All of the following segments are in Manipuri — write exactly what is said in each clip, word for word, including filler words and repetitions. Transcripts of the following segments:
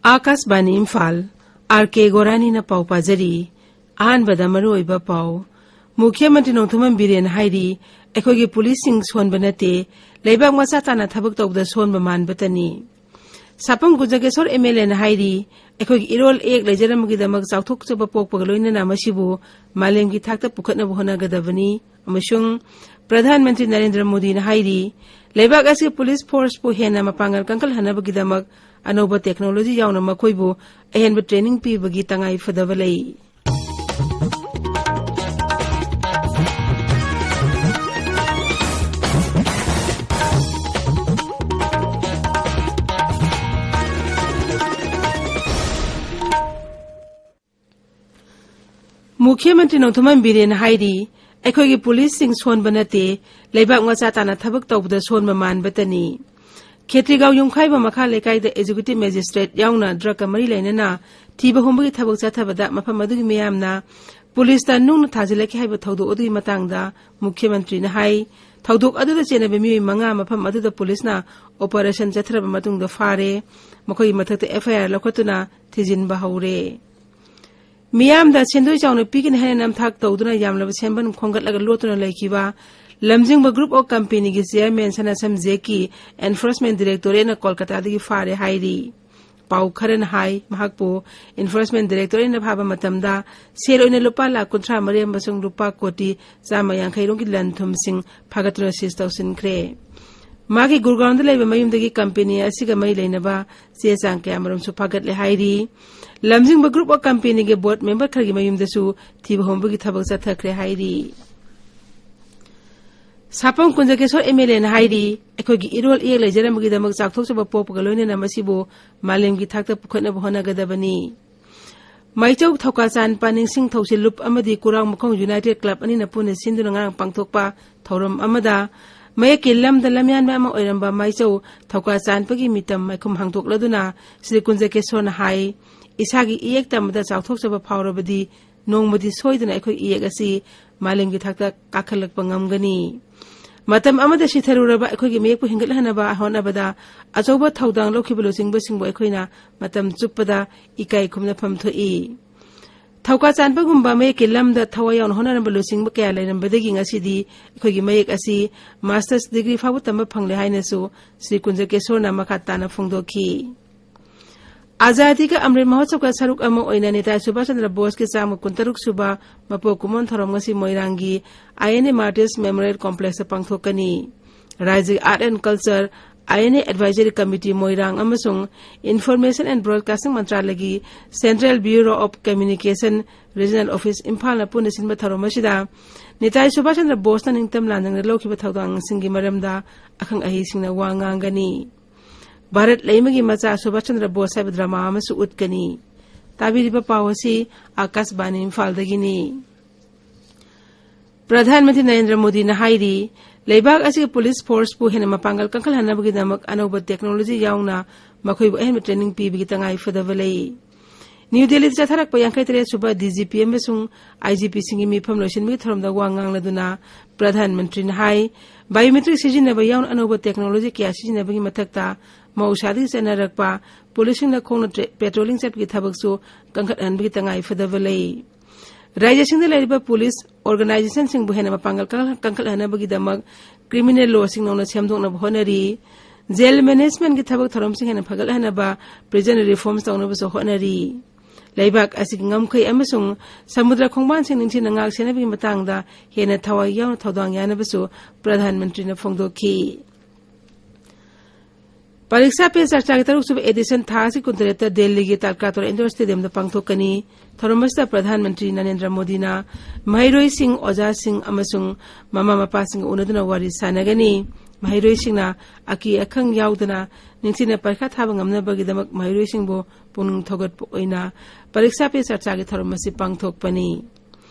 ꯑꯥꯀꯥꯁꯕꯥꯅꯤ ꯏꯝꯐꯥꯜ, ꯑꯥꯔ ꯀꯦ ꯒꯣꯔꯥꯅꯤꯅ ꯄꯥꯎ ꯄꯥꯖꯔꯤ꯫ ꯑꯍꯥꯟꯕꯗ ꯃꯔꯨꯑꯣꯏꯕ ꯄꯥꯎ꯫ ꯃꯨꯈ꯭ꯌ ꯃꯟꯇ꯭ꯔꯤ ꯅꯣꯡꯊꯣꯝꯕꯝ ꯕꯤꯔꯦꯟ ꯍꯥꯏꯔꯤ, ꯑꯩꯈꯣꯏꯒꯤ ꯄꯨꯂꯤꯁꯁꯤꯡ ꯁꯣꯟꯕ ꯅꯠꯇꯦ, ꯂꯩꯕꯥꯛ ꯃꯆꯥ ꯇꯥꯅ ꯊꯕꯛ ꯇꯧꯕꯗ ꯁꯣꯟꯕ ꯃꯥꯟꯕꯇꯅꯤ꯫ ꯁꯥꯄꯝ ꯀꯨꯟꯖꯒꯦꯁꯣꯔ ꯑꯦꯝ ꯑꯦꯜ ꯑꯦꯅ ꯍꯥꯏꯔꯤ, ꯑꯩꯈꯣꯏꯒꯤ ꯏꯔꯣꯜ ꯏꯌꯦꯛ ꯂꯩꯖꯔꯝꯕꯒꯤꯗꯃꯛ ꯆꯥꯎꯊꯣꯛꯆꯕ ꯄꯣꯛꯄꯒ ꯂꯣꯏꯅꯅ ꯃꯁꯤꯕꯨ ꯃꯥꯂꯦꯝꯒꯤ ꯊꯥꯛꯇ ꯄꯨꯈꯠꯅꯕ ꯍꯣꯠꯅꯒꯗꯕꯅꯤ꯫ ꯑꯃꯁꯨꯡ ꯄ꯭ꯔꯙꯥꯟ ꯃꯟꯇ꯭ꯔꯤ ꯅꯔꯦꯟꯗ꯭ꯔ ꯃꯣꯗꯤꯅ ꯍꯥꯏꯔꯤ, ꯂꯩꯕꯥꯛ ꯑꯁꯤꯒꯤ ꯄꯨꯂꯤꯁ ꯐꯣꯔꯁꯄꯨ ꯍꯦꯟꯅ ꯃꯄꯥꯡꯒꯜ ꯀꯟꯈꯠꯍꯟꯅꯕꯒꯤꯗꯃꯛ ꯑꯅꯧꯕ ꯇꯦꯛꯅꯣꯂꯣꯖꯤ ꯌꯥꯎꯅ ꯃꯈꯣꯏꯕꯨ ꯑꯍꯦꯟꯕ ꯇ꯭ꯔꯦꯅꯤꯡ ꯄꯤꯕꯒꯤ ꯇꯉꯥꯏ ꯐꯗꯕ ꯂꯩ꯫ ꯃꯨꯈ꯭ꯌ ꯃꯟꯇ꯭ꯔꯤ ꯅꯣꯡꯊꯣꯝꯕꯝ ꯕꯤꯔꯦꯟꯅ ꯍꯥꯏꯔꯤ, ꯑꯩꯈꯣꯏꯒꯤ ꯄꯨꯂꯤꯁꯁꯤꯡ ꯁꯣꯟꯕ ꯅꯠꯇꯦ, ꯂꯩꯕꯥꯛ ꯃꯆꯥ ꯇꯥꯅ ꯊꯕꯛ ꯇꯧꯕꯗ ꯁꯣꯟꯕ ꯃꯥꯟꯕꯇꯅꯤ꯫ ꯈꯦꯇ꯭ꯔꯤꯒꯥꯎ ꯌꯨꯝꯈꯥꯏꯕ ꯃꯈꯥ ꯂꯩꯀꯥꯏꯗ ꯑꯦꯛꯖꯤꯀ꯭ꯌꯨꯇꯤꯚ ꯃꯦꯖꯤꯁꯇ꯭ꯔꯦꯠ ꯌꯥꯎꯅ ꯗ꯭ꯔꯒꯀ ꯃꯔꯤ ꯂꯩꯅꯅ ꯊꯤꯕ ꯍꯨꯝꯕꯒꯤ ꯊꯕꯛ ꯆꯠꯊꯕꯗ ꯃꯐꯝ ꯑꯗꯨꯒꯤ ꯃꯤꯌꯥꯝꯅ ꯄꯨꯂꯤꯁꯇ ꯅꯨꯡꯅ ꯊꯥꯖꯤꯜꯂꯛꯈꯤ ꯍꯥꯏꯕ ꯊꯧꯗꯣꯛ ꯑꯗꯨꯒꯤ ꯃꯇꯥꯡꯗ ꯃꯨꯈ꯭ꯌ ꯃꯟꯇ꯭ꯔꯤꯅ ꯍꯥꯏ, ꯊꯧꯗꯣꯛ ꯑꯗꯨꯗ ꯆꯦꯟꯅꯕ ꯃꯤꯑꯣꯏ ꯃꯉꯥ ꯃꯐꯝ ꯑꯗꯨꯗ ꯄꯨꯂꯤꯁꯅ ꯑꯣꯄꯔꯦꯁꯟ ꯆꯠꯊꯔꯕ ꯃꯇꯨꯡꯗ ꯐꯥꯔꯦ꯫ ꯃꯈꯣꯏꯒꯤ ꯃꯊꯛꯇ ꯑꯦꯐ ꯑꯥꯏ ꯑꯥꯔ ꯂꯧꯈꯠꯇꯨꯅ ꯊꯤꯖꯤꯟꯕ ꯍꯧꯔꯦ꯫ ꯃꯤꯌꯥꯝꯗ ꯁꯦꯟꯗꯣꯏ ꯆꯥꯎꯅ ꯄꯤꯒꯅꯤ ꯍꯥꯏꯅ ꯅꯝꯊꯥꯛ ꯇꯧꯗꯨꯅ ꯌꯥꯝꯂꯕ ꯁꯦꯟꯕꯟ ꯈꯣꯝꯒꯠꯂꯒ ꯂꯣꯠꯇꯨꯅ ꯂꯩꯈꯤꯕ ꯂꯝꯖꯤꯡꯕ ꯒ꯭ꯔꯨꯞ ꯑꯣꯐ ꯀꯝꯄꯦꯅꯤꯒꯤ ꯆꯤꯌꯔꯃꯦꯟ ꯁꯅꯥꯁꯝ ꯖꯦꯛꯀꯤ ꯑꯦꯟꯐꯣꯔꯁꯃꯦꯟ ꯗꯤꯔꯦꯛꯇꯣꯔꯦꯠꯅ ꯀꯣꯜꯀꯇꯥꯗꯒꯤ ꯐꯥꯔꯦ ꯍꯥꯏꯔꯤ꯫ ꯄꯥꯎ ꯈꯔꯅ ꯍꯥꯏ, ꯃꯍꯥꯛꯄꯨ ꯑꯦꯟꯐꯣꯔꯁꯃꯦꯟ ꯗꯤꯔꯦꯛꯇꯣꯔꯦꯠꯅ ꯐꯥꯕ ꯃꯇꯝꯗ ꯁꯦꯜ ꯑꯣꯏꯅ ꯂꯨꯄꯥ ꯂꯥꯈ ꯀꯨꯟꯊ꯭ꯔꯥ ꯃꯔꯤ ꯑꯃꯁꯨꯡ ꯂꯨꯄꯥ ꯀꯣꯇꯤ ꯆꯥꯝꯃ ꯌꯥꯡꯈꯩ ꯔꯣꯝꯒꯤ ꯂꯟ ꯊꯨꯝꯁꯤꯡ ꯐꯥꯒꯠꯇꯨꯅ ꯁꯤꯖ ꯇꯧꯁꯤꯟꯈ꯭ꯔꯦ꯫ ꯃꯥꯒꯤ ꯒꯨꯔꯒꯥꯎꯟꯗ ꯂꯩꯕ ꯃꯌꯨꯝꯗꯒꯤ ꯀꯝꯄꯦꯅꯤ ꯑꯁꯤꯒ ꯃꯔꯤ ꯂꯩꯅꯕ ꯆꯦ ꯆꯥꯡ ꯀꯌꯥꯃꯔꯨꯝꯁꯨ ꯐꯥꯒꯠꯂꯦ ꯍꯥꯏꯔꯤ꯫ ꯂꯝꯖꯤꯡꯕ ꯒ꯭ꯔꯨꯞ ꯑꯣꯐ ꯀꯝꯄꯦꯅꯤꯒꯤ ꯕꯣꯔꯗ ꯃꯦꯝꯕꯔ ꯈꯔꯒꯤ ꯃꯌꯨꯝꯗꯁꯨ ꯊꯤꯕ ꯍꯨꯝꯕꯒꯤ ꯊꯕꯛ ꯆꯠꯊꯈ꯭ꯔꯦ ꯍꯥꯏꯔꯤ꯫ ꯁꯥꯄꯝ ꯀꯨꯟꯖꯀꯦꯁꯣꯔ ꯑꯦꯝ ꯑꯦꯜ ꯑꯦꯅ ꯍꯥꯏꯔꯤ, ꯑꯩꯈꯣꯏꯒꯤ ꯏꯔꯣꯜ ꯏꯌꯦꯛ ꯂꯩꯖꯔꯝꯕꯒꯤꯗꯃꯛ ꯆꯥꯎꯊꯣꯛꯆꯕ ꯄꯣꯛꯄꯒ ꯂꯣꯏꯅꯅ ꯃꯁꯤꯕꯨ ꯃꯥꯂꯦꯝꯒꯤ ꯊꯥꯛꯇ ꯄꯨꯈꯠꯅꯕ ꯍꯣꯠꯅꯒꯗꯕꯅꯤ꯫ ꯃꯥꯏꯆꯧ ꯊꯧꯀꯥꯆꯥꯟ ꯄꯥꯅꯤꯡꯁꯤꯡ ꯊꯧꯁꯤꯜ ꯂꯨꯞ ꯑꯃꯗꯤ ꯀꯨꯔꯥꯡ ꯃꯈꯣꯡ ꯌꯨꯅꯥꯏꯇꯦꯗ ꯀ꯭ꯂꯕ ꯑꯅꯤꯅ ꯄꯨꯟꯅ ꯁꯤꯟꯗꯨꯅ ꯉꯔꯥꯡ ꯄꯥꯡꯊꯣꯛꯄ ꯊꯧꯔꯝ ꯑꯃꯗ ꯃꯌꯦꯛꯀꯤ ꯂꯝꯗ ꯂꯝꯌꯥꯟꯕ ꯑꯃ ꯑꯣꯏꯔꯝꯕ ꯃꯥꯏꯆꯧ ꯊꯧꯀꯥꯆꯥꯟꯕꯒꯤ ꯃꯤꯇꯝ ꯃꯥꯏꯈꯨꯝ ꯍꯥꯡꯗꯣꯛꯂꯗꯨꯅ ꯁ꯭ꯔꯤ ꯀꯨꯟꯖꯀꯦꯁꯣꯔꯅ ꯍꯥꯏ, ꯏꯁꯥꯒꯤ ꯏꯌꯦꯛ ꯇꯝꯕꯗ ꯆꯥꯎꯊꯣꯛꯆꯕ ꯐꯥꯎꯔꯕꯗꯤ ꯅꯣꯡꯃꯗꯤ ꯁꯣꯏꯗꯅ ꯑꯩꯈꯣꯏ ꯏꯌꯦꯛ ꯑꯁꯤ ꯃꯥꯂꯦꯝꯒꯤ ꯊꯥꯛꯇ ꯀꯥꯈꯠꯂꯛꯄ ꯉꯝꯒꯅꯤ꯫ ꯃꯇꯝ ꯑꯃꯗ ꯁꯤꯊꯔꯨꯔꯕ ꯑꯩꯈꯣꯏꯒꯤ ꯃꯌꯦꯛꯄꯨ ꯍꯤꯡꯒꯠꯍꯟꯅꯕ ꯍꯣꯠꯅꯕꯗ ꯑꯆꯧꯕ ꯊꯧꯗꯥꯡ ꯂꯧꯈꯤꯕ ꯂꯨꯆꯤꯡꯕꯁꯤꯡꯕꯨ ꯑꯩꯈꯣꯏꯅ ꯃꯇꯝ ꯆꯨꯞꯄꯗ ꯏꯀꯥꯏ ꯈꯨꯝꯅꯐꯝ ꯊꯣꯛꯏ꯫ ꯊꯧꯀꯥ ꯆꯥꯟꯕꯒꯨꯝꯕ ꯃꯌꯦꯛꯀꯤ ꯂꯝꯗ ꯊꯋꯥꯏ ꯌꯥꯎꯅ ꯍꯣꯠꯅꯔꯝꯕ ꯂꯨꯆꯤꯡꯕ ꯀꯌꯥ ꯂꯩꯔꯝꯕꯗꯒꯤ ꯉꯁꯤꯗꯤ ꯑꯩꯈꯣꯏꯒꯤ ꯃꯌꯦꯛ ꯑꯁꯤ master's degree ꯐꯥꯎꯕ ꯇꯝꯕ ꯐꯪꯂꯦ ꯍꯥꯏꯅꯁꯨ ꯁ꯭ꯔꯤ ꯀꯨꯟꯖꯀꯦꯁꯣꯔꯅ ꯃꯈꯥ ꯇꯥꯅ ꯐꯣꯡꯗꯣꯛꯈꯤ꯫ ꯑꯖꯥꯗꯤ ꯀ ꯑꯃ꯭ꯔꯤꯠ ꯃꯍꯣꯠꯁꯕꯀ ꯁꯔꯨꯛ ꯑꯃ ꯑꯣꯏꯅ ꯅꯦꯇꯥꯖꯤ ꯁꯨꯚꯥꯁ ꯆꯟꯗ꯭ꯔ ꯕꯣꯁꯀꯤ ꯆꯥꯝꯃ ꯀꯨꯟꯇꯔꯨꯛ ꯁꯨꯕ ꯃꯄꯣꯛ ꯀꯨꯝꯑꯣꯟ ꯊꯧꯔꯝ ꯉꯁꯤ ꯃꯣꯏꯔꯥꯡꯒꯤ I N A Martyrs Memorial Complexꯇ ꯄꯥꯡꯊꯣꯛꯀꯅꯤ꯫ ꯔꯥꯖ꯭ꯌꯒꯤ Art and Culture, I N A Advisory Committee ꯃꯣꯏꯔꯥꯡ ꯑꯃꯁꯨꯡ Information and Broadcasting ꯃꯟꯇ꯭ꯔꯥꯂꯌꯒꯤ Central Bureau of Communication Regional Office ꯏꯝꯐꯥꯜꯅ ꯄꯨꯟꯅ ꯁꯤꯟꯕ ꯊꯧꯔꯝ ꯑꯁꯤꯗ ꯅꯦꯇꯥꯖꯤ ꯁꯨꯚꯥꯁ ꯆꯟꯗ꯭ꯔ ꯕꯣꯁꯅ ꯅꯤꯡꯇꯝ ꯂꯥꯟꯖꯪꯗ ꯂꯧꯈꯤꯕ ꯊꯧꯗꯥꯡꯁꯤꯡꯒꯤ ꯃꯔꯝꯗ ꯑꯈꯪ ꯑꯍꯩꯁꯤꯡꯅ ꯋꯥ ꯉꯥꯡꯒꯅꯤ꯫ ꯚꯥꯔꯠ ꯂꯩꯃꯒꯤ ꯃꯆꯥ ꯁꯨꯚꯥꯁ ꯆꯟꯗ꯭ꯔ ꯕꯣꯁ ꯍꯥꯏꯕ ꯗ꯭ꯔꯃꯥ ꯑꯃꯁꯨ ꯎꯠꯀꯅꯤ꯫ ꯇꯥꯕꯤꯔꯤꯕ ꯄꯥꯎ ꯑꯁꯤ ꯑꯥꯀꯥꯁꯕꯥꯅꯤ ꯏꯝꯐꯥꯜꯗꯒꯤꯅꯤ꯫ ꯄ꯭ꯔꯙꯥꯟ ꯃꯟꯇ꯭ꯔꯤ ꯅꯔꯦꯟꯗ꯭ꯔ ꯃꯣꯗꯤꯅ ꯍꯥꯏꯔꯤ, ꯂꯩꯕꯥꯛ ꯑꯁꯤꯒꯤ ꯄꯨꯂꯤꯁ ꯐꯣꯔꯁꯄꯨ ꯍꯦꯟꯅ ꯃꯄꯥꯡꯒꯜ ꯀꯟꯈꯠꯍꯟꯅꯕꯒꯤꯗꯃꯛ ꯑꯅꯧꯕ ꯇꯦꯛꯅꯣꯂꯣꯖꯤ ꯌꯥꯎꯅ ꯃꯈꯣꯏꯕꯨ ꯑꯍꯦꯟꯕ ꯇ꯭ꯔꯦꯅꯤꯡ ꯄꯤꯕꯒꯤ ꯇꯉꯥꯏ ꯐꯗꯕ ꯂꯩ꯫ ꯅ꯭ꯌꯨ ꯗꯦꯜꯂꯤꯗ ꯆꯠꯊꯔꯛꯄ ꯌꯥꯡꯈꯩ ꯇꯔꯦꯠ ꯁꯨꯕ D G P ꯑꯃꯁꯨꯡ I G Pꯁꯤꯡꯒꯤ ꯃꯤꯐꯝ ꯂꯣꯏꯁꯤꯟꯕꯒꯤ ꯊꯧꯔꯝꯗ ꯋꯥ ꯉꯥꯡꯂꯗꯨꯅ ꯄ꯭ꯔꯙꯥꯟ ꯃꯟꯇ꯭ꯔꯤꯅ ꯍꯥꯏ, biometric ꯁꯤꯖꯤꯟꯅꯕ ꯌꯥꯎꯅ ꯑꯅꯧꯕ ꯇꯦꯛꯅꯣꯂꯣꯖꯤ ꯀꯌꯥ ꯁꯤꯖꯤꯟꯅꯕꯒꯤ ꯃꯊꯛꯇ ꯃꯍꯧꯁꯥꯗꯒꯤ ꯆꯠꯅꯔꯛꯄ ꯄꯨꯂꯤꯁꯁꯤꯡꯅ ꯈꯣꯡꯅ ꯇ꯭ꯔꯦ-, patrolling ꯆꯠꯄꯒꯤ ꯊꯕꯛꯁꯨ ꯀꯟꯈꯠꯍꯟꯕꯒꯤ ꯇꯉꯥꯏ ꯐꯗꯕ ꯂꯩ꯫ ꯔꯥꯖ꯭ꯌꯁꯤꯡꯗ ꯂꯩꯔꯤꯕ ꯄꯨꯂꯤꯁ organizationꯁꯤꯡꯕꯨ ꯍꯦꯟꯅ ꯃꯄꯥꯡꯒꯜ ꯀꯟ-, ꯀꯟꯈꯠꯍꯟꯅꯕꯒꯤꯗꯃꯛ criminal lawꯁꯤꯡ ꯅꯧꯅ ꯁꯦꯝꯗꯣꯛꯅꯕ ꯍꯣꯠꯅꯔꯤ꯫ Jail managementꯀꯤ ꯊꯕꯛ ꯊꯧꯔꯝꯁꯤꯡ ꯍꯦꯟꯅ ꯐꯒꯠꯍꯟꯅꯕ prison reforms ꯇꯧꯅꯕꯁꯨ ꯍꯣꯠꯅꯔꯤ꯫ ꯂꯩꯕꯥꯛ ꯑꯁꯤꯒꯤ ꯉꯝꯈꯩ ꯑꯃꯁꯨꯡ ꯁꯃꯨꯗ꯭ꯔ ꯈꯣꯡꯕꯥꯟꯁꯤꯡ ꯅꯤꯡꯊꯤꯅ ꯉꯥꯛ ꯁꯦꯟꯅꯕꯒꯤ ꯃꯇꯥꯡꯗ ꯍꯦꯟꯅ ꯊꯋꯥꯏ ꯌꯥꯎꯅ ꯊꯧꯗꯥꯡ ꯌꯥꯅꯕꯁꯨ ꯄ꯭ꯔꯙꯥꯟ ꯃꯟꯇ꯭ꯔꯤꯅ ꯐꯣꯡꯗꯣꯛꯈꯤ꯫ ꯄꯔꯤꯛꯁꯥ ꯄꯦ ꯆꯔꯆꯥꯒꯤ ꯇꯔꯨꯛ ꯁꯨꯕ edition ꯊꯥ ꯑꯁꯤ ꯀꯨꯟꯇꯔꯦꯠꯇ ꯗꯦꯜꯂꯤꯒꯤ ꯇꯥꯜꯀꯥꯇꯣꯔꯥ indoor stadiumꯗ ꯄꯥꯡꯊꯣꯛꯀꯅꯤ꯫ ꯊꯧꯔꯝ ꯑꯁꯤꯗ ꯄ꯭ꯔꯙꯥꯟ ꯃꯟꯇ꯭ꯔꯤ ꯅꯔꯦꯟꯗ꯭ꯔ ꯃꯣꯗꯤꯅ ꯃꯍꯩꯔꯣꯏꯁꯤꯡ, ꯑꯣꯖꯥꯁꯤꯡ ꯑꯃꯁꯨꯡ ꯃꯃꯥ ꯃꯄꯥꯁꯤꯡꯒ ꯎꯅꯗꯨꯅ ꯋꯥꯔꯤ ꯁꯥꯟꯅꯒꯅꯤ꯫ ꯃꯍꯩꯔꯣꯏꯁꯤꯡꯅ ꯑꯀꯤ ꯑꯈꯪ ꯌꯥꯎꯗꯅ ꯅꯤꯡꯊꯤꯅ ꯄꯔꯤꯈꯥ ꯊꯥꯕ ꯉꯝꯅꯕꯒꯤꯗꯃꯛ ꯃꯍꯩꯔꯣꯏꯁꯤꯡꯕꯨ ꯄꯨꯛꯅꯤꯡ ꯊꯧꯒꯠꯄ ꯑꯣꯏꯅ ꯄꯔꯤꯛꯁꯥ ꯄꯦ ꯆꯔꯆꯥꯒꯤ ꯊꯧꯔꯝ ꯑꯁꯤ ꯄꯥꯡꯊꯣꯛꯄꯅꯤ꯫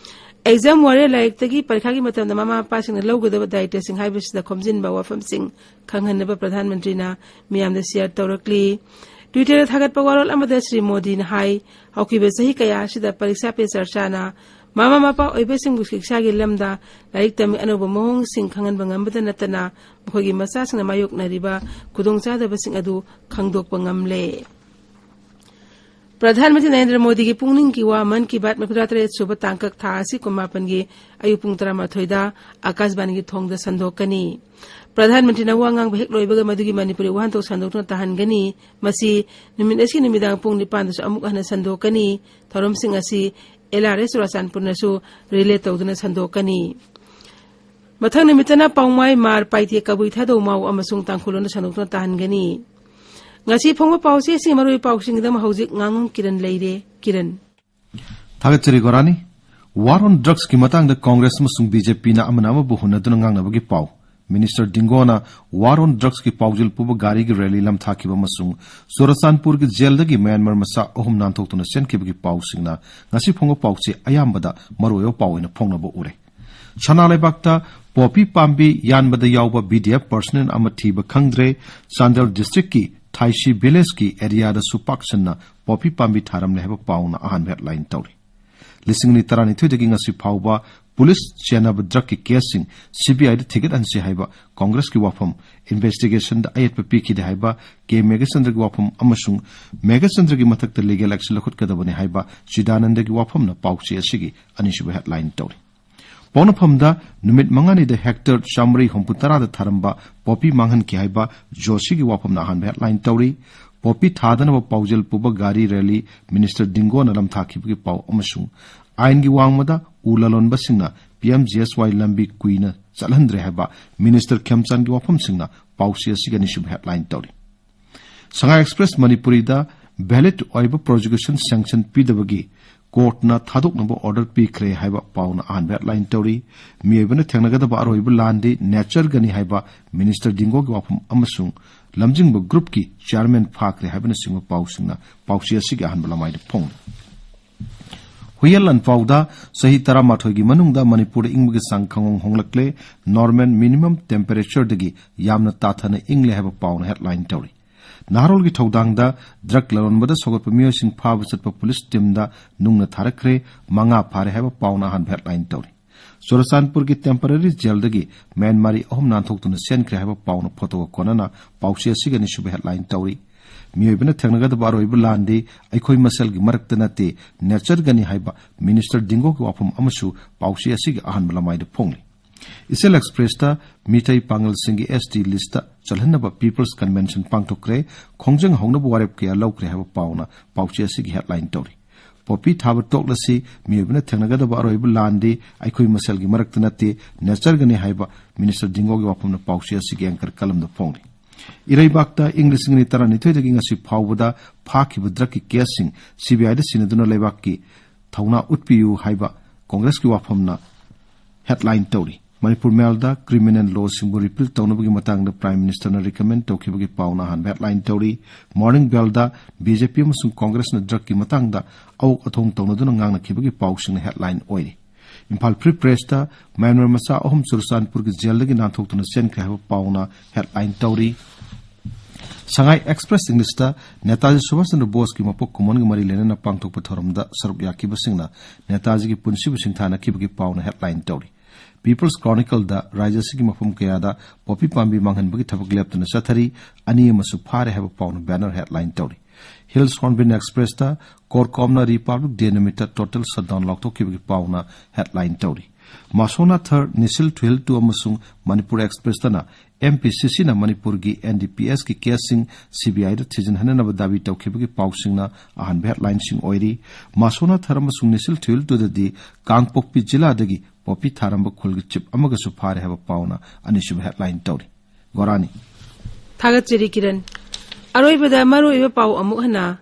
Exam warrior ꯂꯥꯏꯔꯤꯛꯇꯒꯤ ꯄꯔꯤꯈꯥꯒꯤ ꯃꯇꯝꯗ ꯃꯃꯥ ꯃꯄꯥꯁꯤꯡꯅ ꯂꯧꯒꯗꯕ ꯗꯥꯌꯤꯇ꯭ꯕꯁꯤꯡ ꯍꯥꯏꯕꯁꯤꯗ ꯈꯣꯝꯖꯤꯟꯕ ꯋꯥꯐꯝꯁꯤꯡ ꯈꯪꯍꯟꯅꯕ ꯄ꯭ꯔꯙꯥꯟ ꯃꯟꯇ꯭ꯔꯤꯅ ꯃꯤꯌꯥꯝꯗ share ꯇꯧꯔꯛꯂꯤ꯫ Twitterꯗ ꯊꯥꯒꯠꯄ ꯋꯥꯔꯣꯜ ꯑꯃꯗ ꯁ꯭ꯔꯤ ꯃꯣꯗꯤꯅ ꯍꯥꯏ, ꯍꯧꯈꯤꯕ ꯆꯍꯤ ꯀꯌꯥ ꯑꯁꯤꯗ ꯄꯔꯤꯛꯁꯥ ꯄꯦ ꯆꯔꯆꯥꯅ ꯃꯃꯥ ꯃꯄꯥ ꯑꯣꯏꯕꯁꯤꯡꯕꯨ ꯁꯤꯛꯁꯥꯒꯤ ꯂꯝꯗ ꯂꯥꯏꯔꯤꯛ ꯇꯝꯕꯒꯤ ꯑꯅꯧꯕ ꯃꯑꯣꯡꯁꯤꯡ ꯈꯪꯍꯟꯕ ꯉꯝꯕꯗ ꯅꯠꯇꯅ, ꯃꯈꯣꯏꯒꯤ ꯃꯆꯥꯁꯤꯡꯅ ꯃꯥꯌꯣꯛꯅꯔꯤꯕ ꯈꯨꯗꯣꯡꯆꯥꯗꯕꯁꯤꯡ ꯑꯗꯨ ꯈꯪꯗꯣꯛꯄ ꯉꯝꯂꯦ꯫ ꯄ꯭ꯔꯙꯥꯟ ꯃꯟꯇ꯭ꯔꯤ ꯅꯔꯦꯟꯗ꯭ꯔ ꯃꯣꯗꯤꯒꯤ ꯄꯨꯛꯅꯤꯡꯒꯤ ꯋꯥ ꯃꯟ ꯀꯤ ꯕꯥꯠ ꯃꯔꯤꯐꯨꯇꯔꯦꯠ ꯁꯨꯕ ꯇꯥꯡꯀꯛ ꯊꯥ ꯑꯁꯤ ꯀꯨꯟꯃꯥꯄꯟꯒꯤ ꯑꯌꯨꯛ ꯄꯨꯡ ꯇꯔꯥꯃꯥꯊꯣꯏꯗ ꯑꯀꯥꯁꯕꯥꯅꯤꯒꯤ ꯊꯣꯡꯗ ꯁꯟꯗꯣꯛꯀꯅꯤ꯫ ꯄ꯭ꯔꯙꯥꯟ ꯃꯟꯇ꯭ꯔꯤꯅ ꯋꯥ ꯉꯥꯡꯕ ꯍꯦꯛ ꯂꯣꯏꯕꯒ ꯃꯗꯨꯒꯤ ꯃꯅꯤꯄꯨꯔꯤ ꯋꯥꯍꯟꯊꯣꯛ ꯁꯟꯗꯣꯛꯇꯨꯅ ꯇꯥꯍꯟꯒꯅꯤ꯫ ꯃꯁꯤ ꯅꯨꯃꯤꯠ ꯑꯁꯤ ꯅꯨꯃꯤꯗꯥꯡ ꯄꯨꯡ ꯅꯤꯄꯥꯟꯗꯁꯨ ꯑꯃꯨꯛ ꯍꯟꯅ ꯁꯟꯗꯣꯛꯀꯅꯤ꯫ ꯊꯧꯔꯝꯁꯤꯡ ꯑꯁꯤ ꯑꯦꯜ ꯑꯥꯔ ꯑꯦꯁ ꯆꯨꯔꯥꯆꯥꯟꯄꯨꯔꯅꯁꯨ ꯔꯤꯂꯦ ꯇꯧꯗꯨꯅ ꯁꯟꯗꯣꯛꯀꯅꯤ꯫ ꯃꯊꯪ ꯅꯨꯃꯤꯠꯇꯅ ꯄꯥꯎꯃꯥꯏ, ꯃꯥꯔ, ꯄꯥꯏꯇꯦ, ꯀꯕꯨꯏ, ꯊꯥꯗꯧ, ꯃꯥꯎ ꯑꯃꯁꯨꯡ ꯇꯥꯡꯈꯨꯜ ꯂꯣꯟꯗ ꯁꯟꯗꯣꯛꯇꯨꯅ ꯇꯥꯍꯟꯒꯅꯤ꯫ ꯉꯁꯤ ꯐꯣꯡꯕ ꯄꯥꯎꯆꯦꯁꯤꯡ, ꯃꯔꯨꯑꯣꯏꯕ ꯄꯥꯎꯁꯤꯡꯒꯤꯗꯃꯛ ꯍꯧꯖꯤꯛ ꯉꯥꯉꯣꯝ ꯀꯤꯔꯟ ꯂꯩꯔꯦ꯫ ꯀꯤꯔꯟ꯫ ꯊꯥꯒꯠꯆꯔꯤ ꯒꯣꯔꯥꯅꯤ꯫ War on Drugsꯀꯤ ꯃꯇꯥꯡꯗ ꯀꯣꯡꯒ꯭ꯔꯦꯁ ꯑꯃꯁꯨꯡ ꯕꯤ ꯖꯦ ꯄꯤꯅ ꯑꯃꯅ ꯑꯃꯕꯨ ꯍꯨꯟꯅꯗꯨꯅ ꯉꯥꯡꯅꯕꯒꯤ ꯄꯥꯎ꯫ ꯃꯤꯅꯤꯁꯇꯔ ꯗꯤꯡꯒꯣꯅ War on Drugsꯀꯤ ꯄꯥꯎꯖꯦꯜ ꯄꯨꯕ ꯒꯥꯔꯤꯒꯤ ꯔꯦꯂꯤ ꯂꯝꯊꯥꯈꯤꯕ ꯑꯃꯁꯨꯡ ꯆꯨꯔꯆꯥꯟꯄꯨꯔꯒꯤ ꯖꯦꯜꯗꯒꯤ ꯃ꯭ꯌꯥꯟꯃꯥꯔ ꯃꯆꯥ ꯑꯍꯨꯝ ꯅꯥꯟꯊꯣꯛꯇꯨꯅ ꯆꯦꯟꯈꯤꯕꯒꯤ ꯄꯥꯎꯁꯤꯡꯅ ꯉꯁꯤ ꯐꯣꯡꯕ ꯄꯥꯎꯆꯦ ꯑꯌꯥꯝꯕꯗ ꯃꯔꯨꯑꯣꯏꯕ ꯄꯥꯎ ꯑꯣꯏꯅ ꯐꯣꯡꯅꯕ ꯎꯔꯦ꯫ ꯁꯅꯥ ꯂꯩꯕꯥꯛꯇ ꯄꯣꯄꯤ ꯄꯥꯝꯕꯤ ꯌꯥꯟꯕꯗ ꯌꯥꯎꯕ ꯕꯤ ꯗꯤ ꯑꯦꯐ ꯄꯔꯁꯅꯦꯜ ꯑꯃ ꯊꯤꯕ ꯈꯪꯗ꯭ꯔꯦ꯫ ꯆꯥꯟꯗꯦꯜ ꯗꯤꯁꯇ꯭ꯔꯤꯛꯀꯤ ꯊꯥꯏꯁꯤ ꯚꯤꯂꯦꯖꯀꯤ ꯑꯦꯔꯤꯌꯥꯗꯁꯨ ꯄꯥꯛ ꯁꯟꯅ ꯄꯣꯄꯤ ꯄꯥꯝꯕꯤ ꯊꯥꯔꯝꯂꯦ ꯍꯥꯏꯕ ꯄꯥꯎꯅ ꯑꯍꯥꯟꯕ ꯍꯦꯗꯂꯥꯏꯟ ꯇꯧꯔꯤ꯫ ꯂꯤꯁꯤꯡ ꯑꯅꯤ ꯇꯔꯥꯅꯤꯊꯣꯏꯗꯒꯤ ꯉꯁꯤ ꯐꯥꯎꯕ ꯄꯨꯂꯤꯁ ꯆꯦꯟꯅꯕ ꯗ꯭ꯔꯒꯀꯤ ꯀꯦꯁꯁꯤꯡ ꯁꯤ ꯕꯤ ꯑꯥꯏꯗ ꯊꯤꯒꯠꯍꯟꯁꯤ ꯍꯥꯏꯕ ꯀꯣꯡꯒ꯭ꯔꯦꯁꯀꯤ ꯋꯥꯐꯝ, ꯏꯟꯚꯦꯁꯇꯤꯒꯦꯁꯟꯗ ꯑꯌꯦꯠꯄ ꯄꯤꯈꯤꯗꯦ ꯍꯥꯏꯕ ꯀꯦ ꯃꯦꯘꯆꯟꯗ꯭ꯔꯒꯤ ꯋꯥꯐꯝ ꯑꯃꯁꯨꯡ ꯃꯦꯘꯆꯟꯗ꯭ꯔꯒꯤ ꯃꯊꯛꯇ ꯂꯤꯒꯦꯜ ꯑꯦꯛꯁꯟ ꯂꯧꯈꯠꯀꯗꯕꯅꯤ ꯍꯥꯏꯕ ꯆꯤꯗꯥꯅꯟꯗꯒꯤ ꯋꯥꯐꯝꯅ ꯄꯥꯎꯆꯦ ꯑꯁꯤꯒꯤ ꯑꯅꯤꯁꯨꯕ ꯍꯦꯗꯂꯥꯏꯟ ꯇꯧꯔꯤ꯫ ꯄꯣꯛꯅꯐꯝꯗ ꯅꯨꯃꯤꯠ ꯃꯉꯥꯅꯤꯗ ꯍꯦꯛꯇꯔ ꯆꯥꯃꯔꯤ ꯍꯨꯝꯐꯨ ꯇꯔꯥꯗ ꯊꯥꯔꯝꯕ ꯄꯣꯄꯤ ꯃꯥꯡꯍꯟꯈꯤ ꯍꯥꯏꯕ ꯖꯣꯁꯤꯒꯤ ꯋꯥꯐꯝꯅ ꯑꯍꯥꯟꯕ ꯍꯦꯗꯂꯥꯏꯟ ꯇꯧꯔꯤ꯫ ꯄꯣꯄꯤ ꯊꯥꯗꯅꯕ ꯄꯥꯎꯖꯦꯜ ꯄꯨꯕ ꯒꯥꯔꯤ ꯔꯦꯂꯤ ꯃꯤꯅꯤꯁꯇꯔ ꯗꯤꯡꯒꯣꯅ ꯂꯝꯊꯥꯈꯤꯕꯒꯤ ꯄꯥꯎ ꯑꯃꯁꯨꯡ ꯑꯥꯏꯟꯒꯤ ꯋꯥꯡꯃꯗ ꯎ ꯂꯂꯣꯟꯕꯁꯤꯡꯅ ꯄꯤ ꯑꯦꯝ ꯖꯤ ꯑꯦꯁ ꯋꯥꯏ ꯂꯝꯕꯤ ꯀꯨꯏꯅ ꯆꯠꯍꯟꯗ꯭ꯔꯦ ꯍꯥꯏꯕ ꯃꯤꯅꯤꯁꯇꯔ ꯈꯦꯝꯆꯥꯟꯒꯤ ꯋꯥꯐꯝꯁꯤꯡꯅ ꯄꯥꯎꯆꯦ ꯑꯁꯤꯒꯤ ꯑꯅꯤꯁꯨꯕ ꯍꯦꯗꯂꯥꯏꯟ ꯇꯧꯔꯤ꯫ ꯁꯉꯥꯏ ꯑꯦꯛꯁꯄ꯭ꯔꯦꯁ ꯃꯅꯤꯄꯨꯔꯤꯗ ꯚꯦꯂꯤꯗ ꯑꯣꯏꯕ ꯄ꯭ꯔꯣꯁꯤꯀ꯭ꯌꯨꯁꯟ ꯁꯦꯡꯁꯟ ꯄꯤꯗꯕꯒꯤ ꯀꯣꯔꯠꯅ ꯊꯥꯗꯣꯛꯅꯕ ꯑꯣꯔꯗꯔ ꯄꯤꯈ꯭ꯔꯦ ꯍꯥꯏꯕ ꯄꯥꯎꯅ ꯑꯍꯥꯟꯕ ꯍꯦꯗꯂꯥꯏꯟ ꯇꯧꯔꯤ꯫ ꯃꯤꯑꯣꯏꯕꯅ ꯊꯦꯡꯅꯒꯗꯕ ꯑꯔꯣꯏꯕ ꯂꯥꯟꯗꯤ ꯅꯦꯆꯔꯒꯅꯤ ꯍꯥꯏꯕ ꯃꯤꯅꯤꯁꯇꯔ ꯗꯤꯡꯒꯣꯒꯤ ꯋꯥꯐꯝ ꯑꯃꯁꯨꯡ ꯂꯝꯖꯤꯡꯕ ꯒ꯭ꯔꯨꯞꯀꯤ ꯆꯤꯌꯥꯔꯃꯦꯟ ꯐꯥꯈ꯭ꯔꯦ ꯍꯥꯏꯕꯅꯆꯤꯡꯕ ꯄꯥꯎꯁꯤꯡꯅ ꯄꯥꯎꯆꯦ ꯑꯁꯤꯒꯤ ꯑꯍꯥꯟꯕ ꯂꯃꯥꯏꯗ ꯐꯣꯡꯂꯤ꯫ ꯍꯨꯏꯌꯦꯟ ꯂꯥꯟꯐꯥꯎꯗ ꯆꯍꯤ ꯇꯔꯥꯃꯥꯊꯣꯏꯒꯤ ꯃꯅꯨꯡꯗ ꯃꯅꯤꯄꯨꯔꯗ ꯏꯪꯕꯒꯤ ꯆꯥꯡ ꯈꯪꯍꯣꯡ ꯍꯣꯡꯂꯛꯂꯦ꯫ ꯅꯣꯔꯃꯦꯜ ꯃꯤꯅꯤꯃꯝ ꯇꯦꯝꯄꯔꯦꯆꯔꯗꯒꯤ ꯌꯥꯝꯅ ꯇꯥꯊꯅ ꯏꯪꯂꯦ ꯍꯥꯏꯕ ꯄꯥꯎꯅ ꯍꯦꯗꯂꯥꯏꯟ ꯇꯧꯔꯤ꯫ ꯅꯍꯥꯔꯣꯜꯒꯤ ꯊꯧꯗꯥꯡꯗ ꯗ꯭ꯔꯒ ꯂꯂꯣꯟꯕꯗ ꯁꯧꯒꯠꯄ ꯃꯤꯑꯣꯏꯁꯤꯡ ꯐꯥꯕ ꯆꯠꯄ ꯄꯨꯂꯤꯁ ꯇꯤꯝꯗ ꯅꯨꯡꯅ ꯊꯥꯔꯛꯈ꯭ꯔꯦ, ꯃꯉꯥ ꯐꯥꯔꯦ ꯍꯥꯏꯕ ꯄꯥꯎꯅ ꯑꯍꯥꯟꯕ ꯍꯦꯗꯂꯥꯏꯟ ꯇꯧꯔꯤ꯫ ꯆꯨꯔꯆꯥꯟꯄꯨꯔꯒꯤ ꯇꯦꯝꯄꯔꯦꯔꯤ ꯖꯦꯜꯗꯒꯤ ꯃ꯭ꯌꯥꯟꯃꯥꯔꯤ ꯑꯍꯨꯝ ꯅꯥꯟꯊꯣꯛꯇꯨꯅ ꯆꯦꯟꯈ꯭ꯔꯦ ꯍꯥꯏꯕ ꯄꯥꯎꯅ ꯐꯣꯇꯣꯒ ꯀꯣꯟꯅꯅ ꯄꯥꯎꯆꯦ ꯑꯁꯤꯒꯤ ꯑꯅꯤꯁꯨꯕ ꯍꯦꯗꯂꯥꯏꯟ ꯇꯧꯔꯤ꯫ ꯃꯤꯑꯣꯏꯕꯅ ꯊꯦꯡꯅꯒꯗꯕ ꯑꯔꯣꯏꯕ ꯂꯥꯟꯗꯤ ꯑꯩꯈꯣꯏ ꯃꯁꯦꯜꯒꯤ ꯃꯔꯛꯇ ꯅꯠꯇꯦ, ꯅꯦꯆꯔꯒꯅꯤ ꯍꯥꯏꯕ ꯃꯤꯅꯤꯁꯇꯔ ꯗꯤꯡꯒꯣꯒꯤ ꯋꯥꯐꯝ ꯑꯃꯁꯨ ꯄꯥꯎꯆꯦ ꯑꯁꯤꯒꯤ ꯑꯍꯥꯟꯕ ꯂꯃꯥꯏꯗ ꯐꯣꯡꯂꯤ꯫ ꯏꯆꯦꯜ ꯑꯦꯛꯁꯄ꯭ꯔꯦꯁꯇ ꯃꯤꯇꯩ ꯄꯥꯉꯜꯁꯤꯡꯒꯤ ꯑꯦꯁ ꯇꯤ ꯂꯤꯁꯇ ꯆꯜꯍꯟꯅꯕ ꯄꯤꯄꯜꯁ ꯀꯟꯚꯦꯟꯁꯟ ꯄꯥꯡꯊꯣꯛꯈ꯭ꯔꯦ, ꯈꯣꯡꯖꯪ ꯍꯧꯅꯕ ꯋꯥꯔꯦꯞ ꯀꯌꯥ ꯂꯧꯈ꯭ꯔꯦ ꯍꯥꯏꯕ ꯄꯥꯎꯅ ꯄꯥꯎꯆꯦ ꯑꯁꯤꯒꯤ ꯍꯦꯗꯂꯥꯏꯟ ꯇꯧꯔꯤ꯫ ꯄꯣꯄꯤ ꯊꯥꯕ ꯇꯣꯛꯂꯁꯤ, ꯃꯤꯑꯣꯏꯕꯅ ꯊꯦꯡꯅꯒꯗꯕ ꯑꯔꯣꯏꯕ ꯂꯥꯟꯗꯤ ꯑꯩꯈꯣꯏ ꯃꯁꯦꯜꯒꯤ ꯃꯔꯛꯇ ꯅꯠꯇꯦ, ꯅꯦꯆꯔꯒꯅꯤ ꯍꯥꯏꯕ ꯃꯤꯅꯤꯁꯇꯔ ꯗꯤꯡꯒꯣꯒꯤ ꯋꯥꯐꯝꯅ ꯄꯥꯎꯆꯦ ꯑꯁꯤꯒꯤ ꯑꯦꯡꯀꯔ ꯀꯂꯝꯗ ꯐꯣꯡꯂꯤ꯫ ꯏꯔꯩꯕꯥꯛꯇ ꯏꯪ ꯂꯤꯁꯤꯡ ꯑꯅꯤ ꯇꯔꯥꯅꯤꯊꯣꯏꯗꯒꯤ ꯉꯁꯤ ꯐꯥꯎꯕꯗ ꯐꯥꯈꯤꯕ ꯗ꯭ꯔꯒꯀꯤ ꯀꯦꯁꯁꯤꯡ ꯁꯤ ꯕꯤ ꯑꯥꯏꯗ ꯁꯤꯟꯅꯗꯨꯅ ꯂꯩꯕꯥꯛꯀꯤ ꯊꯧꯅꯥ ꯎꯠꯄꯤꯌꯨ ꯍꯥꯏꯕ ꯀꯣꯡꯒ꯭ꯔꯦꯁꯀꯤ ꯋꯥꯐꯝꯅ ꯍꯦꯗꯂꯥꯏꯟ ꯇꯧꯔꯤ꯫ ꯃꯅꯤꯄꯨꯔ ꯃꯦꯜꯗ ꯀ꯭ꯔꯤꯃꯤꯅꯦꯜ ꯂꯣꯁꯤꯡꯕꯨ ꯔꯤꯄꯤꯜ ꯇꯧꯅꯕꯒꯤ ꯃꯇꯥꯡꯗ ꯄ꯭ꯔꯥꯏꯝ ꯃꯤꯅꯤꯁꯇꯔꯅ ꯔꯤꯀꯃꯦꯟ ꯇꯧꯈꯤꯕꯒꯤ ꯄꯥꯎꯅ ꯑꯍꯥꯟꯕ ꯍꯦꯗꯂꯥꯏꯟ ꯇꯧꯔꯤ꯫ ꯃꯣꯔꯅꯤꯡ ꯕꯦꯜꯗ ꯕꯤ ꯖꯦ ꯄꯤ ꯑꯃꯁꯨꯡ ꯀꯣꯡꯒ꯭ꯔꯦꯁꯅ ꯗ꯭ꯔꯒꯀꯤ ꯃꯇꯥꯡꯗ ꯑꯋꯣꯛ ꯑꯊꯣꯡ ꯇꯧꯅꯗꯨꯅ ꯉꯥꯡꯅꯈꯤꯕꯒꯤ ꯄꯥꯎꯁꯤꯡꯅ ꯍꯦꯗꯂꯥꯏꯟ ꯑꯣꯏꯔꯤ꯫ ꯏꯝꯐꯥꯜ ꯐ꯭ꯔꯤ ꯄ꯭ꯔꯦꯁꯇ ꯃ꯭ꯌꯥꯟꯃꯥꯔ ꯃꯆꯥ ꯑꯍꯨꯝ ꯆꯨꯔꯆꯥꯟꯄꯨꯔꯒꯤ ꯖꯦꯜꯗꯒꯤ ꯅꯥꯟꯊꯣꯛꯇꯨꯅ ꯆꯦꯟꯈ꯭ꯔꯦ ꯍꯥꯏꯕ ꯄꯥꯎꯅ ꯍꯦꯗꯂꯥꯏꯟ ꯇꯧꯔꯤ꯫ ꯁꯉꯥꯏ ꯑꯦꯛꯁꯄ꯭ꯔꯦꯁ ꯏꯪꯂꯤꯁꯇ ꯅꯦꯇꯥꯖꯤ ꯁꯨꯚꯥꯁ ꯆꯟꯗ꯭ꯔ ꯕꯣꯁꯀꯤ ꯃꯄꯣꯛ ꯀꯨꯝꯑꯣꯟꯒ ꯃꯔꯤ ꯂꯩꯅꯅ ꯄꯥꯡꯊꯣꯛꯄ ꯊꯧꯔꯝꯗ ꯁꯔꯨꯛ ꯌꯥꯈꯤꯕꯁꯤꯡꯅ ꯅꯦꯇꯥꯖꯤꯒꯤ ꯄꯨꯟꯁꯤꯕꯨ ꯁꯤꯡꯊꯥꯅꯈꯤꯕꯒꯤ ꯄꯥꯎꯅ ꯍꯦꯗꯂꯥꯏꯟ ꯇꯧꯔꯤ꯫ ꯄꯤꯄꯜꯁ ꯀ꯭ꯔꯣꯅꯤꯀꯜꯗ ꯔꯥꯖ꯭ꯌ ꯑꯁꯤꯒꯤ ꯃꯐꯝ ꯀꯌꯥꯗ ꯄꯣꯄꯤ ꯄꯥꯝꯕꯤ ꯃꯥꯡꯍꯟꯕꯒꯤ ꯊꯕꯛ ꯂꯦꯞꯇꯅ ꯆꯠꯊꯔꯤ, ꯑꯅꯤ ꯑꯃꯁꯨ ꯐꯥꯔꯦ ꯍꯥꯏꯕ ꯄꯥꯎꯅ ꯕꯦꯅꯔ ꯍꯦꯗꯂꯥꯏꯟ ꯇꯧꯔꯤ꯫ ꯍꯤꯜꯁ ꯍꯣꯔꯟꯕꯤꯜ ꯑꯦꯛꯁꯄ꯭ꯔꯦꯁꯇ ꯀꯣꯔꯀꯣꯝꯅ ꯔꯤꯄꯕ꯭ꯂꯤꯛ ꯗꯦ ꯅꯨꯃꯤꯠꯇ ꯇꯣꯇꯦꯜ ꯁꯠꯗꯥꯎꯟ ꯂꯥꯎꯊꯣꯛꯈꯤꯕꯒꯤ ꯄꯥꯎꯅ ꯍꯦꯗꯂꯥꯏꯟ ꯇꯧꯔꯤ꯫ ꯃꯥꯁꯣꯅꯥ ꯊꯔ, ꯅꯤꯁꯤꯜ ꯊꯨꯍꯤꯜ ꯇꯨ ꯑꯃꯁꯨꯡ ꯃꯅꯤꯄꯨꯔ ꯑꯦꯛꯁꯄ꯭ꯔꯦꯁꯇꯅ ꯑꯦꯝ ꯄꯤ ꯁꯤ ꯁꯤꯅ ꯃꯅꯤꯄꯨꯔꯒꯤ ꯑꯦꯟ ꯗꯤ ꯄꯤ ꯑꯦꯁꯀꯤ ꯀꯦꯁꯁꯤꯡ ꯁꯤ ꯕꯤ ꯑꯥꯏꯗ ꯊꯤꯖꯤꯟꯍꯟꯅꯅꯕ ꯗꯥꯕꯤ ꯇꯧꯈꯤꯕꯒꯤ ꯄꯥꯎꯁꯤꯡꯅ ꯑꯍꯥꯟꯕ ꯍꯦꯗꯂꯥꯏꯟꯁꯤꯡ ꯑꯣꯏꯔꯤ꯫ ꯃꯥꯁꯣꯅꯥ ꯊꯔ ꯑꯃꯁꯨꯡ ꯅꯤꯁꯤꯜ ꯊꯨꯍꯤꯜ ꯇꯨꯗꯗꯤ ꯀꯥꯡꯄꯣꯛꯄꯤ ꯖꯤꯂꯥꯗꯒꯤ ꯄꯣꯄꯤ ꯊꯥꯔꯝꯕ ꯈꯨꯜꯒꯤ ꯆꯤꯞ ꯑꯃꯒꯁꯨ ꯐꯥꯔꯦ ꯍꯥꯏꯕ ꯄꯥꯎꯅ ꯑꯅꯤꯁꯨꯕ ꯍꯦꯗꯂꯥꯏꯟ ꯇꯧꯔꯤ꯫ ꯒꯣꯔꯥꯅꯤ꯫ ꯊꯥꯒꯠꯆꯔꯤ ꯀꯤꯔꯟ꯫ ꯑꯔꯣꯏꯕꯗ ꯃꯔꯨꯑꯣꯏꯕ ꯄꯥꯎ ꯑꯃꯨꯛ ꯍꯟꯅ꯫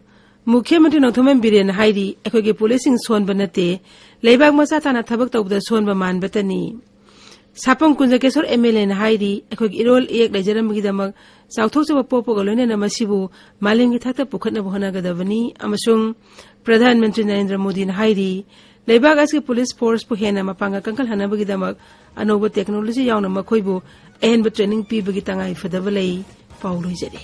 ꯃꯨꯈ꯭ꯌ ꯃꯟꯇ꯭ꯔꯤ ꯅꯣꯡꯊꯣꯝꯕꯝ ꯕꯤꯔꯦꯟꯅ ꯍꯥꯏꯔꯤ, ꯑꯩꯈꯣꯏꯒꯤ ꯄꯨꯂꯤꯁꯁꯤꯡ ꯁꯣꯟꯕ ꯅꯠꯇꯦ, ꯂꯩꯕꯥꯛ ꯃꯆꯥ ꯇꯥꯅ ꯊꯕꯛ ꯇꯧꯕꯗ ꯁꯣꯟꯕ ꯃꯥꯟꯕꯇꯅꯤ꯫ ꯁꯥꯄꯝ ꯀꯨꯟꯖꯀꯦꯁꯣꯔ ꯑꯦꯝ ꯑꯦꯜ ꯑꯦꯅ ꯍꯥꯏꯔꯤ, ꯑꯩꯈꯣꯏꯒꯤ ꯏꯔꯣꯜ ꯏꯌꯦꯛ ꯂꯩꯖꯔꯝꯕꯒꯤꯗꯃꯛ ꯆꯥꯎꯊꯣꯛꯆꯕ ꯄꯣꯛꯄꯒ ꯂꯣꯏꯅꯅ ꯃꯁꯤꯕꯨ ꯃꯥꯂꯦꯝꯒꯤ ꯊꯥꯛꯇ ꯄꯨꯈꯠꯅꯕ ꯍꯣꯠꯅꯒꯗꯕꯅꯤ꯫ ꯑꯃꯁꯨꯡ ꯄ꯭ꯔꯙꯥꯟ ꯃꯟꯇ꯭ꯔꯤ ꯅꯔꯦꯟꯗ꯭ꯔ ꯃꯣꯗꯤꯅ ꯍꯥꯏꯔꯤ, ꯂꯩꯕꯥꯛ ꯑꯁꯤꯒꯤ ꯄꯨꯂꯤꯁ ꯐꯣꯔꯁꯄꯨ ꯍꯦꯟꯅ ꯃꯄꯥꯡꯒꯜ ꯀꯟꯈꯠꯍꯟꯅꯕꯒꯤꯗꯃꯛ ꯑꯅꯧꯕ ꯇꯦꯛꯅꯣꯂꯣꯖꯤ ꯌꯥꯎꯅ ꯃꯈꯣꯏꯕꯨ ꯑꯍꯦꯟꯕ ꯇ꯭ꯔꯦꯅꯤꯡ ꯄꯤꯕꯒꯤ ꯇꯉꯥꯏ ꯐꯗꯕ ꯂꯩ꯫ ꯄꯥꯎ ꯂꯣꯏꯖꯔꯦ꯫